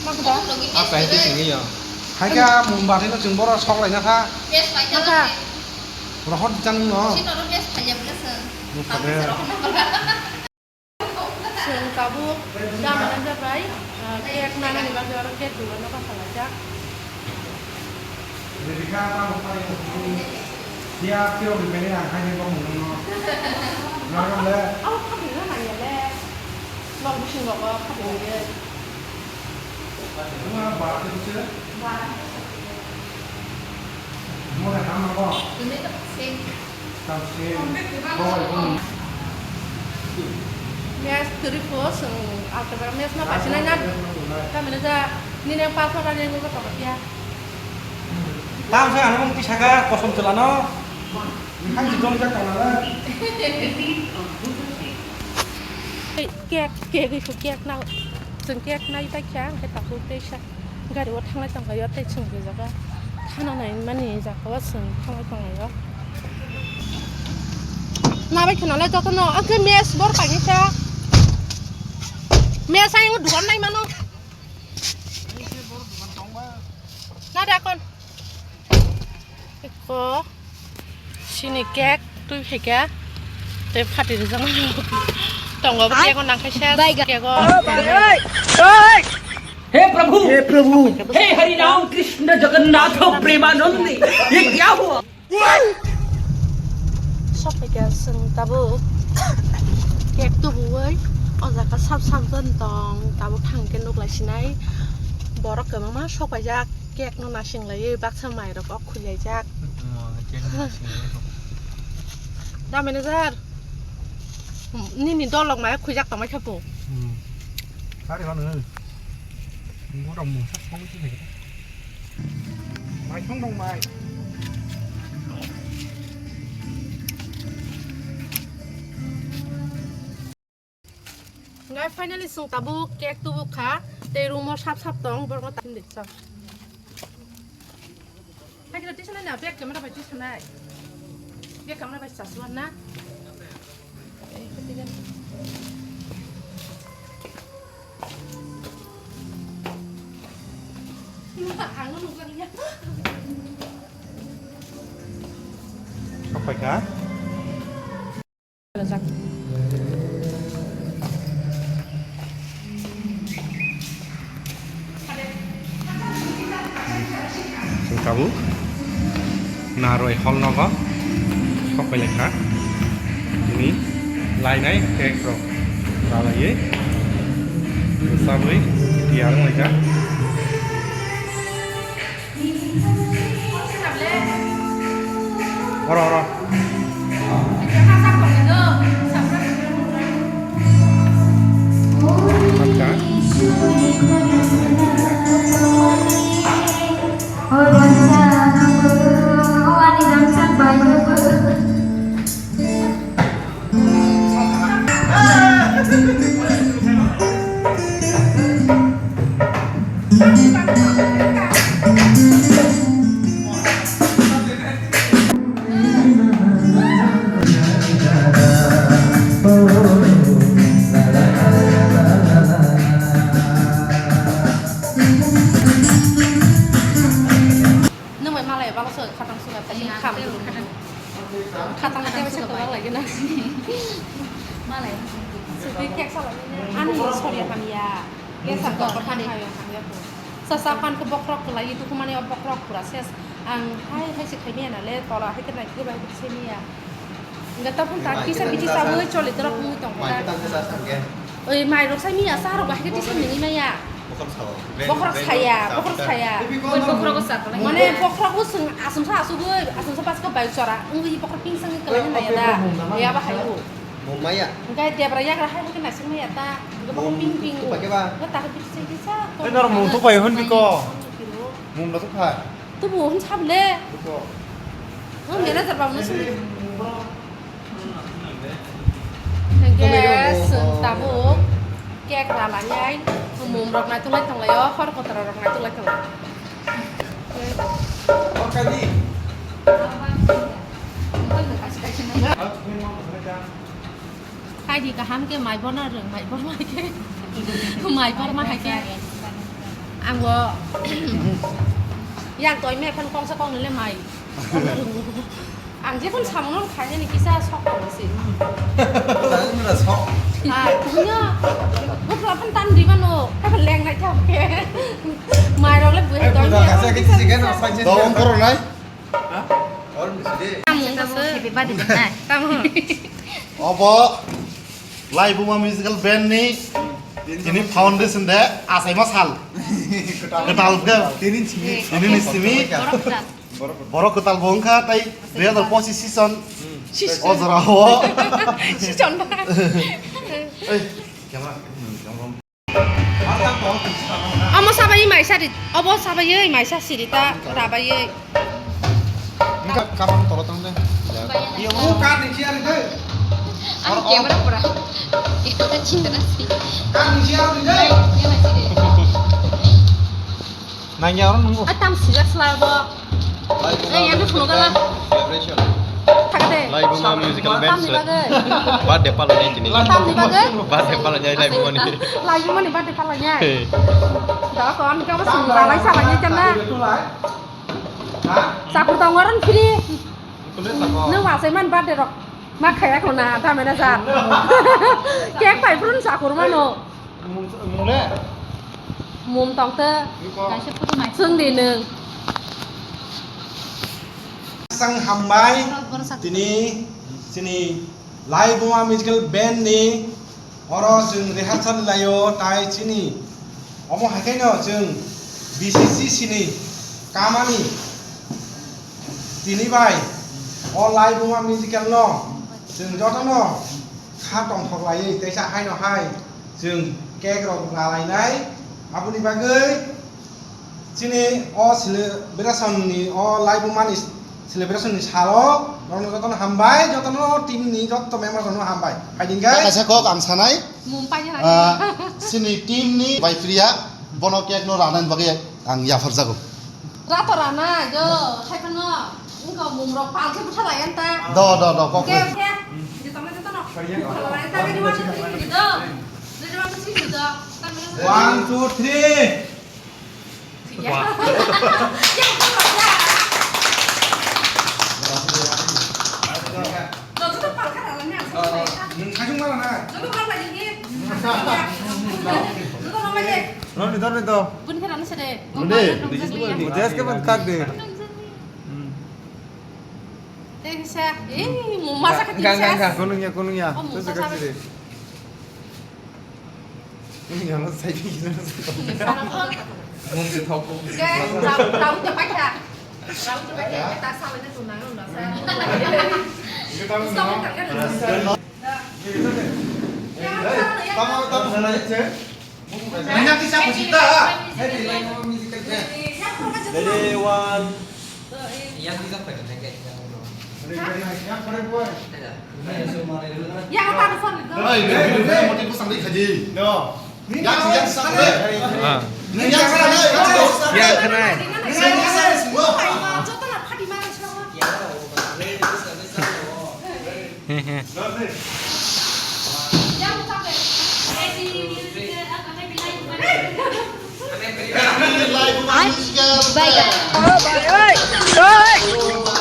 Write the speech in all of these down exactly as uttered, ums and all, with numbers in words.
Apa itu sini ya? Hai ka, mombati no chwng boro sok laina kha. Masa? Rohor di chang no. Nung sakhe. Chwng tabuk da manager bai, ah, cake nanani bagwi oro cake dugano bachalaijak. Abo phatung na nangya le. Nok bising rogo phatung rwgwi. Mes kwrwi pho chwng alkabra mes no pasinai na. Tamino ja nini ang palsa rani ang nugwi tongkha phiya. Tamo se ano mung tisaka kosom chwlano. Hai si jom jak tongna. Cake, cake, cake na, chwng cake nai bai kha, hwnkhe tabuk teisa gari o thanglai tonglaio, tei chwng rijak kha. Thana nai mani jaga o chwng thanglai tonglaio. Nabai khwnalai jotono, ang khe mes bor painai kha. Mes ayung dugan nai mano. Na da kon. Eko sini cake twi phaikha tei phatwi rijak tongo bo cake o nangkhaisa cake o. हे प्रभु, हे प्रभु। हे हरि राम कृष्ण जगन्नाथ प्रेमानंद, ये क्या हुआ? Sokphaikha chwng tabuk cake tubuwi o jaga sap sap jon tong tabuk thangkhe nuklai sinai borok kwbangma sokpaijak. Cake no nasing laiwi baksa mairok o khuilaijak. Omo, cake no nasing laiwi. Da manager, nini dolok maya khuijak tongmai kha bo. Hmm. Sari mano. Bo rok mungsa song si lagi. Mai song dong mai. Ngai finally chwng tabuk cake tubuk kha, tei room o sap sap tong, borok no ta hindi chwng. Hai khe tisa nai na, back camera bai tisa nai. Back camera bai chaswan na. Ang nukjak ya. Sok pai kha. Chwng tabuk narwai hall nogo sok pai lai kha. Tini lainai cake rok ralaiwi rwchabwi tiyar wng lai kha. Oro, oro. Acha. Nwng bai malai balo se khatang suna tei kham. Khatang tei se kwbang lai gana. Malai. Sudi kek sala ani sorry hamya. Kesa kok hamya hamya ko. Sasa pan ko bokrok ko lai tu kumani bokrok pura ses. Ang hai hai se khaimya na le tola hai ke nai ke bai se miya. Enggak tahu tak kisa bici sabui coli terok mui tong. Oi, mairok sai miya, sa rok bahai khe tisa nini maya. Bokhorok saya, bokhorok saya. Bokhorok saya. Mane bokhorok usung asum sa asugui, asum sa pas ke bayu chora. Ungui bokhorok ping sangi kelai na ya da. Ya bahai u. Mumaya. Enggak dia beraya kerahai mungkin nasing maya ta. Enggak bokhorok ping ping. Pakai ba? Enggak tak bisa bisa. Tapi nor mung tuh pakai hun biko. Mung tuh pakai. Tubu hwn sable. Hwn manager ba hwn sable. Hwnkhe chwng tabuk cake ralainai, mum rok naituk lai tonglaio, hor kotor rok naituk lai tonglaio. Hai di kaham ke mai borna rwng, mai borma hai ke. Mai borma hai ke. Ang bo yang toi me phan kongsa kong le mai. Ang je kon samung no khai ni kisa sok ko si. Tang mera sok. Ah, punya. Bukla phan tan di mano. Ka phan leng nai tham ke. Mai rok le bu hai toi me. Dong koro nai. Tamo wngkha se. Happy birthday nai. Tamo. Obo Laibuma Musical Band ni tini foundation de achaima sal. Kwtal khe tini ni simi. Borok kwtal. Borok kwtal bo wngkha tai dui hazar pochis season. Season. O jora o. Season ba. Ei, camera, camera. Omo sabai maisa ri, obo sabai maisa siri ta rabai. Engka kamang tolo tang de. Yo, kar ni chiari de. Ang camera pura. Kita chinta nasi. Kar ni chiari de. Nangya oro nungo. Atam sijak sla bo. Eh, yang tu phone kala. Thakde. Laibuma Musical Band. Birthday pala ni tini. Birthday pala ni Laibuma ni. Laibuma ni birthday pala ni. Da ko an ka bas lalai sala ni chana. Sakur tong waran free. Nung wasai man birthday rok. Ma khaya ko na ta mena sa. Cake pai prun sakur mano. Mung le? Mum tong te. Kaisa photo nai. Swng di nwng. Sang hambai tini chini Laibuma Musical Band ni oro chwng rehearsal laio tai chini omo haikhaino chwng B C C C ni kamani tini bai o Laibuma Musical no chwng jotono kha tongthok laiwi teisa haino hai chwng cake rok ralainai. Aboni bagwi chini o celebration ni, o Laibuma ni celebration ni salo norokno jotono hambai, jotono team ni joto member rokno hambai. Phaidi hwnkhe kaisa kok ang sanai, mum paina ah, chini team ni bai Priya bono cake no ranani bagwi ang yapharjago. Rato rana, jo, hai phano, wngkha mumrok pal khe bwtha lai anta. Do, do, do, kok. Khe, khe, je tongna je tono. Bwtha lai anta, ready one, two, three, do. Ready one, two, three, do. One, two, three. Ya. Ya, ya. Joto to pal kha rala ni ang sa. Nung sajung mala na. Joto pal lai ni. Joto mama je. Roni, roni to. Bun khe rani sede. Bun de. Mujas ke ban kak de. Tei kisa, eh, muma sa kati kisa. Kunung ya, kunung ya. Oh, muma sa kati. Kunung ya, no sai kisa. Mum si thok. Tau, tau te paikha. Tau te paikha, ta sa le tu nang na sa. Stop. Tamo, tamo, na che. Nanya kisa ko sita. Ready, one. Yang apa besar itu? Hey, baby, baby, mau tipu sampai kaji. No. Yang, yang sampai. Ah. Yang sampai. Yang kena. Joto na phadi mara sila.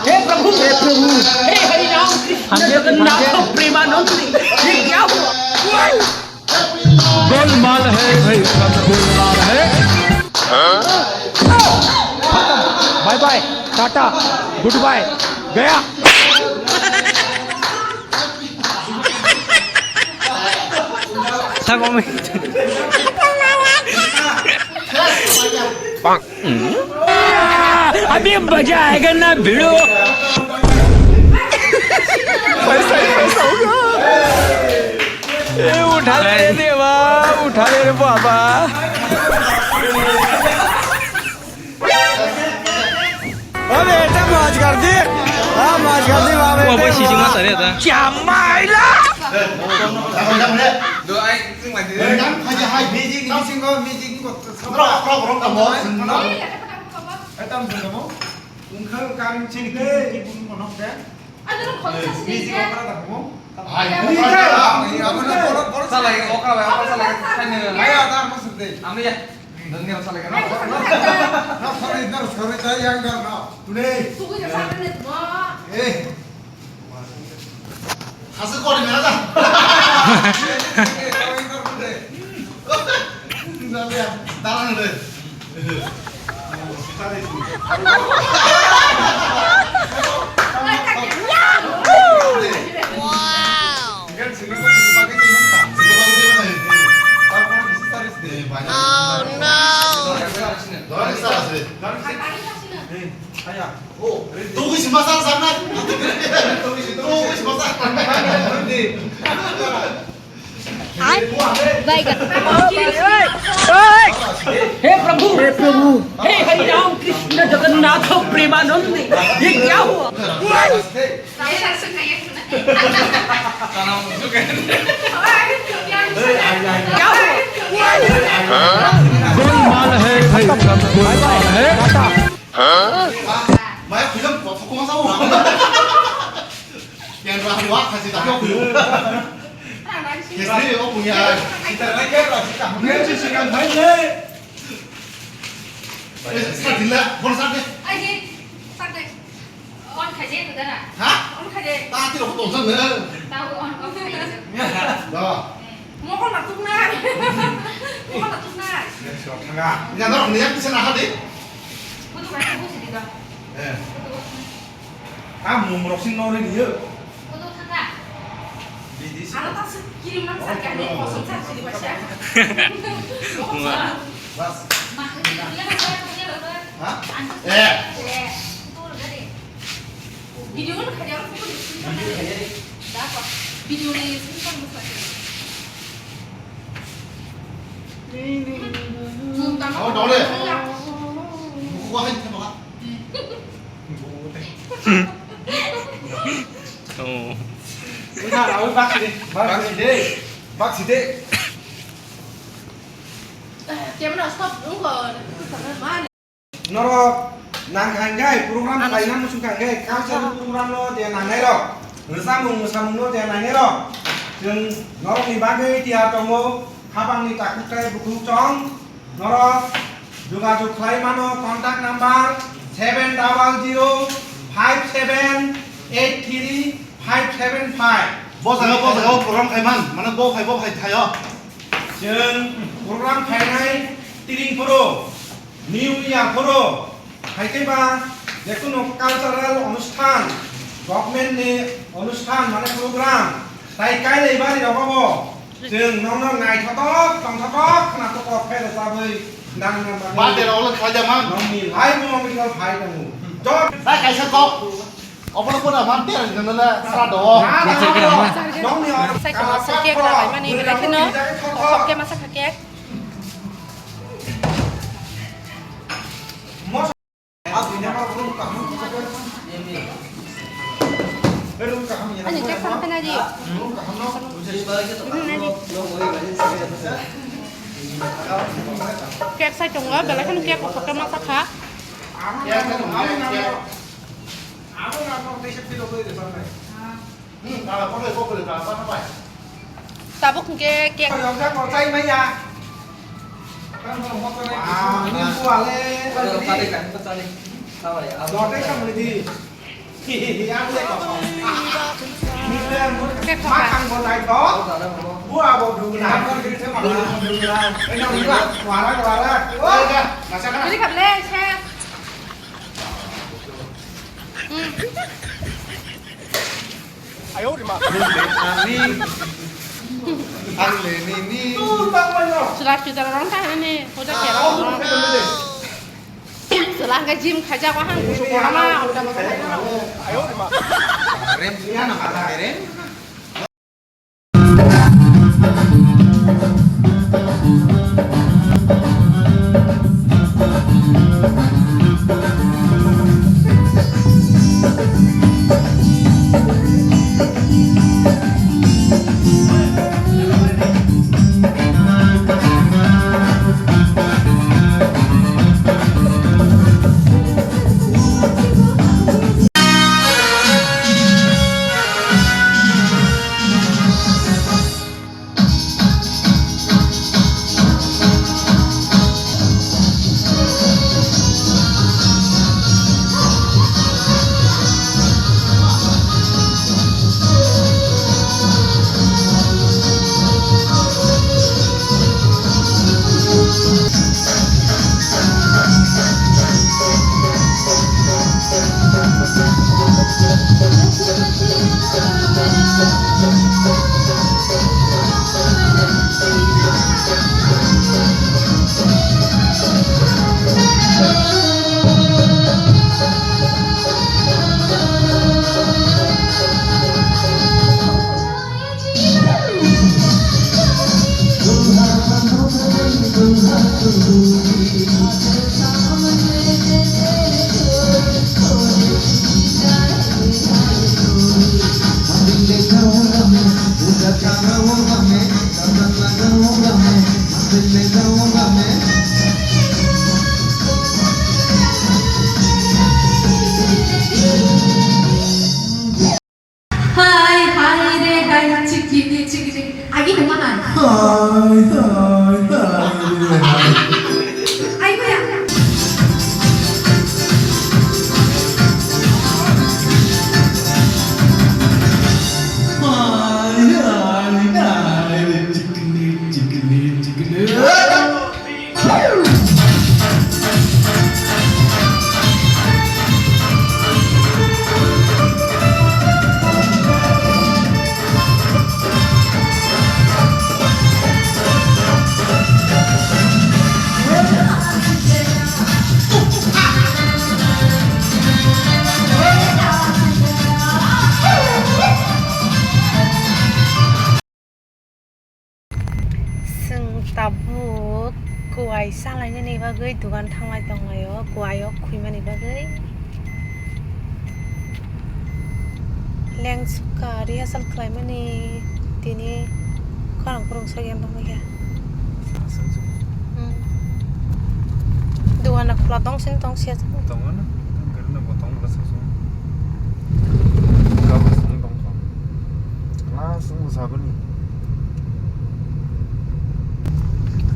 हे प्रभु, हे प्रभु, हे हरि राम कृष्ण जगन्नाथ प्रेमानंद, ये क्या हुआ? गोलमाल है भाई, सब गोलमाल है। खत्म। Bye bye, tata, goodbye, गया। Thank you. अभी मजा आएगा ना भिड़ो। ए, उठा ले रे देवा, उठा ले रे बाबा। अबे, এটা মাছ कर दी। हाँ, माछ कर दी, वाह, वो बेटे, भाई, सीजी वाह। मत आ रहा था। क्या मायला? Music, music, music, music, music. Eh, tam, tam, tam, tam. Wngkha karing chini kiri kiri bungo nok de. Music okra da bungo. Hai, hai, hai. Salai okra bai, okra salai. Hai, ada apa sedih? Anu ya. Nang ni rasa lagi na. Na sorry, na sorry, saya yang dah na. Today. Tunggu ya, sana ni semua. Eh. Hasil kau di mana dah? Dalam ni deh. Oh no! Hai, baigan. हे प्रभु, हे प्रभु। हे हरि राम कृष्ण जगन्नाथ प्रेमानंद, ये क्या हुआ? क्या हुआ? गोलमाल है भाई, सब गोलमाल है। Maya khuilam kothok koma sao. Yang rah wah kasi tak kau khuilam. Kesri oh punya. Kita lagi apa sih kamu? Ini sih kan hai le. Eh, sakit lah, boleh sakit. Aje, sakit. On khaje tu dana. Ha? On khaje. Tak kira aku tongsan deh. Tahu on on khaje. Dah. Mokol na tukna. Mokol na tukna. Tengah. Ini anak ni yang bisa nahan deh. Butuh kan butuh sih dah. Eh. Butuh. Ah, mumrok sing nori niyo. Kudu thangkha. Bidi si. Ano ta se kirim nang sa kani kosong sa sini bacha. Wah. Bas. Ma, ini dia bacha, dia bacha. Ha? Antu. Eh. Eh, itu udah deh. Video mana kerja aku pun di sini kan. Dah kok. Video ni sini kan mesti. Oh, dole. Buku wahai sama. Oh. Wngkha, aboni baksidi, baksidi, baksidi. Camera stop wngkha, ma. Norok nang hanggai program khlaina muchung hanggai cultural program no je nangnai rok, rwchapmung mwsamung no je nangnai rok, chwng norok ni bagwi tiyar tongo, habang ni takhuk tei bukhuk chong. Norok jogajog khlai mano contact number seven double zero five seven eight three five seven five. Bo jaga, bo jaga o program khai man, mane bo phai, bo phai thaio. Chwng program khainai tring phuru, New Year phuru, hai khe ba jekunu cultural onusthan, government ni onusthan mane program, tai kailai bari rogo bo. Chwng nokno naithotok, tongthotok khwnathok kok khe rwchabwi nangna bagwi. Ba tera ulo khaja man. Nokni live-o nokni kok phai tongo. Jot. Ba kaisa kok. Obono pura man tera nangna sra do. Na, na, na, na. Nokni o-, Sai khe masa cake lagai mani, belai kheno. Sok khe masa kha cake. Mos- Ani cake sama kena di. Cake sai tongo, belai kheno cake kothok khe masa kha. Tabuk hwnkhe cake. Cake khoka. Jadi kable, chef. Hmm. Ang le ni ni. Chwla chwla rong ta ni, puja khe rong. Chwla ang gym khaja ko hang kusu ko hama, ang da masa. Rem, ya na mata rem. Ai boya. Chwng tabuk kuai salainani bagwi dogan thanglai tonglaio, kuaio khwimani bagwi. Leng sukha rehearsal khlaimani tini khorang khorang soi yang tongkha. Hmm. Dogan khwla tong sini tong siya. Tongo na, gari no bo tong bwla sasu. Gabus ni tong tong. Last wng sabani.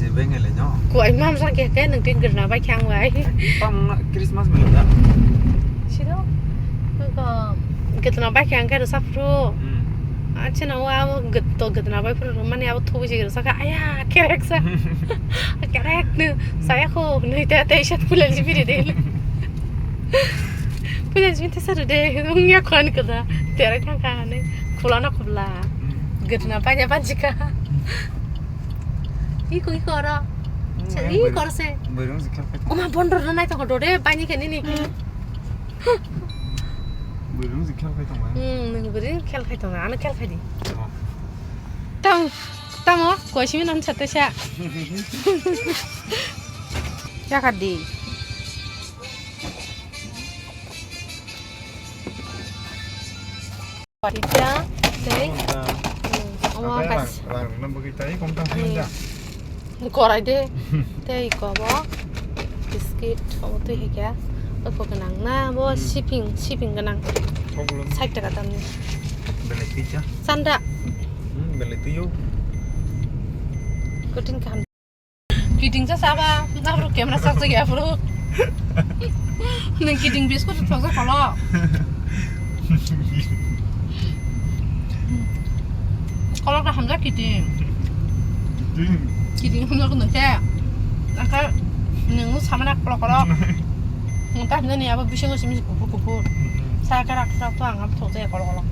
Je bengele no. Kuai mam sa khe khe nung tin gurna bai khang bai. Tang Christmas melo da. Siro. Ko gurna bai khang khe sa phru. Hmm. Acha na wa gurto gurna bai phru mani abo thubi je sa kha aya kerek sa. Kerek nu saya ko nui ta ta isat pulal ji biri de. Pulal ji ta sa de nung ya khon ko da. Tere khang kha ne. Khula na khula. Gurna bai ya ban jika. Iko, iko oro. Hmm, se, yang iko oro se. Bairung si khel khai tong. Oma bondor na nai tong dode bani khe nini. Bairung si khel khai tong bai. Hmm, nung bairung khel khai tong, ano khel khai di. Oh. Tam, tamo, kuai simi non chate sa. Ya kadi. Pizza, tei? Wngkha. Hmm, omo Akai kas- rang, rang rwna bagwi tei kom tang Hmm. Hinda. Korai de. Tei iko bo. Biscuit, omo twi hai khe. Oko gwnang na, bo Hmm. Shipping, shipping gwnang. Kok lo. Sait taka damni. Belai pizza. Chanda. Hmm, belai twiyo. Kuting kaham. Kiting sa saba, abro camera sak sak ya bro. Nung kiting biscuit thok sa kolo. Kolo ka hamja kiting. Kiting. Kiting hamja ko nung te. Aka nung sama na kolo kolo. Nung ta hamja ni abo bising simi kupu kupu. Sa ka rak rak to ang thok sa ya kolo kolo.